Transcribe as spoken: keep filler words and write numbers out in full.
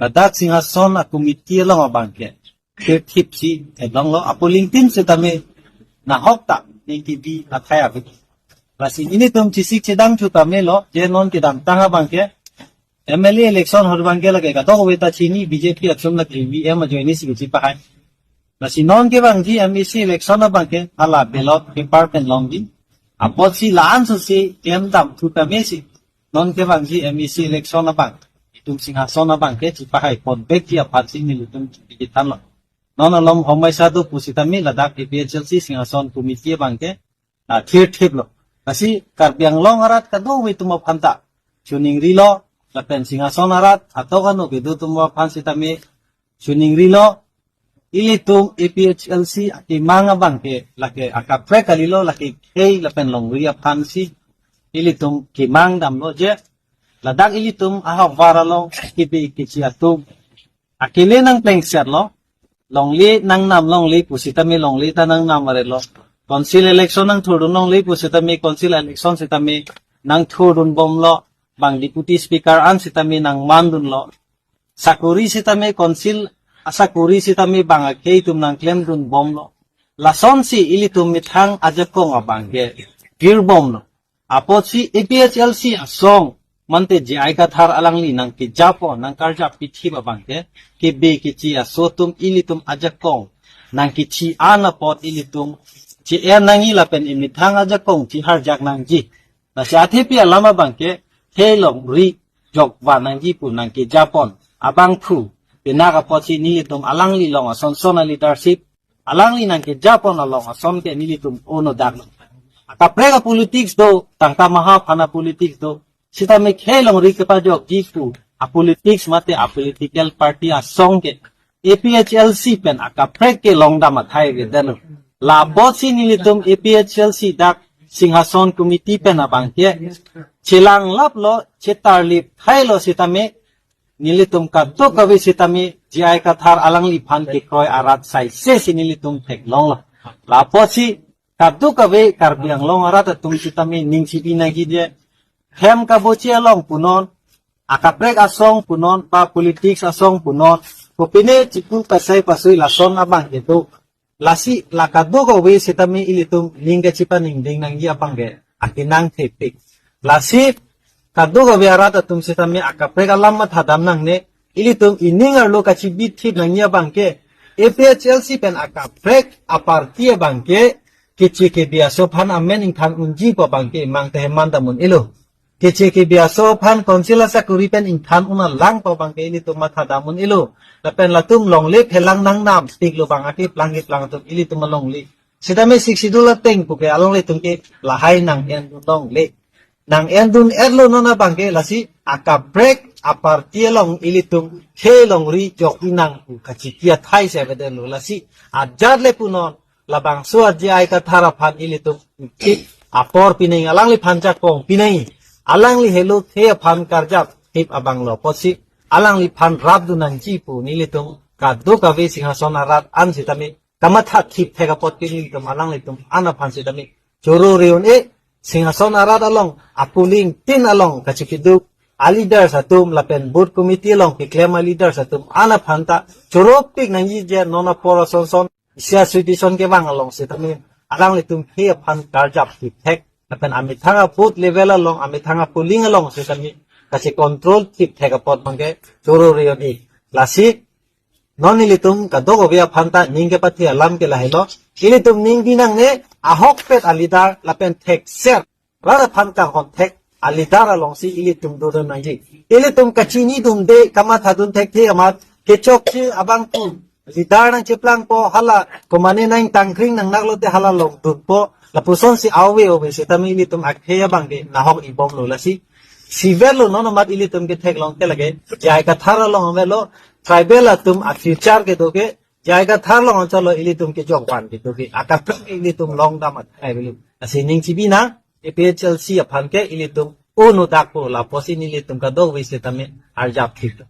Ladak Singhason a-committee along abangke thirthip si theklonglo, apolling tin setame nahok ta ningkibi athai ave. Lasi nelitum chesik chedang thu tame lo, je non kedamtang abangke M L A election hor abangke lake kadokave ta chini, B J P atum lake E V M ajoine si kachepahai. Lasi non kevangji M A C election abangke hala ballot paper pen longji. Apotsi la-an sose klemdam thu tame si non kevangji M A C election abang, itum Singhason abangke chepahai ponbekji aphansi nelitum chepikithanlo. Non alom homai sadu pusitame ladak A P H L C Singhason committee abangke, ah, thirthiplo. Lasi Karbi Anglong arat kadokave atum aphanta choningrilo, lapen Singhason arat atok ano kedo atum aphan setame choningrilo. Ilitum A P H L C akemang abangke lake akaprek kalilo, lake khei lapen longri aphansi ilitum kemang damlo je ladak ilitum ahok var along kibi kichi atum akele nangplengsetlo. Longle nangnam longle pusitame longle ta nangnam varelo. Council election nangthurdun longle pusitame council election setame nangthurdun bomlo. Bang deputy speaker an setame nangmandunlo. Sakori setame council asakori setame bang akhei atum nangklemdun bomlo. Lasonsi ilitum methang ajakong abangke pir bomlo. Apotsi A P H L C asong mate J I Kathar alangli nangkejapon, nangkarjap pithip abangke, kibi kichi aso atum ilitum ajakong nangkethi-an apot ilitum che-en nangji lapen emethang ajakong cheharjak nangji. Lasi athepi alam abangke khei longri jokvan nangji pu nangkejapon abangphu. Penang apotsi nelitum alangli along asonson a-leadership, alangli nangkejapon along ason ke nelitum ono dak. Akaprek a-politics do, tangka maha aphan a-politics do. Setame khei longri kepajokji pu a-politics mate a-political party asong ke A P H L C pen akaprek kelongdam athai avedetlo. Lapotsi nelitum A P H L C dak Singhason committee pen abangke chelanglaplo, chetarlip thailo setame nelitum kadokave setame J I Kathar alangliphan kekroi arat saisesi nelitum theklonglo. Lapotsi kadokave Karbi Anglong arat atum setame ning chibi nangji je, hem kabochi along punon, akaprek asong punon, ba politics asong punon, kopine chipu pasai pasui lason abangke do. Lasi la kadokave setame ilitum ning kachepaningding nangji abangke akenang thepik. Lasi kadokave arat atum setame akaprek alam mathadam nangne, ilitum ining arlo kachebithip nangji abangke A P H L C pen akaprek a-party abangke keche kebi aso aphan amen ingthan unji pu abangke mang teheman dam un-elo. Keche kebi aso aphan council asakori pen ingthan un-alang pu abangke ilitum mathadam un-elo. Lapen latum longle phelang nangnam tiklo bang ake plang keplang atum ilitum alongle. Setame Sixth Schedule ateng puke alanglitum ke lahai nang-endun longle. Nang-endun-etlo non abangke lasi akaprek a-party along ilitum khei longri jok inang pu kachipi athai si avedetlo. Lasi ajat le punon labangso a-J I Kathar aphan ilitum apor pinangji, alangliphan jakong pinangji, alangli helo the aphan karjap thip abanglo apotsi alangliphan rapdun nangji pu nelitum kadokave Singhason arat an setame kamatha thip thek apot ke nelitum alanglitum an aphan setame choro reon e. Singhason arat along a-polling tin along kachikiduk a-leaders atum lapen booth committee along keklem a-leaders atum an aphanta choropik nangji je non apor asonson isi a-situation kevang along setame alanglitum khei aphan karjap thip thek lapen amethang a-booth level along, amethang a-polling along setame kachi-control thip thek apot abangke choro reon e. Lasi non ilitum kadokave aphanta ning kepathe alam ke lahelo. Ilitum ning bi nangne, ahokpet a-leader lapen thekser rat aphan kanghon thek a-leader alongsi ilitum dodun nangji. Ilitum kachinidunde, kamathadun thekthe amat kechokche abangphu leader nangcheplangpo, hala komane nangtangkring nangnaklote hala longdunpo, lapusonsi ave ave setame ilitum akhei abangke nahok ibomlo. Lasi siverlo non amat ilitum ketheklong ke lake J I Kathar along averlo, tribal atum a-future kedo ke J I Kathar along anchotlo, ilitum kejokvan kedo ke akaprek ilitum longdam athai avelo. Lasi ning chibi nang, A P H L C aphan ke ilitum ono dakpo, lapusi nelitum kadokave setame arjap thip.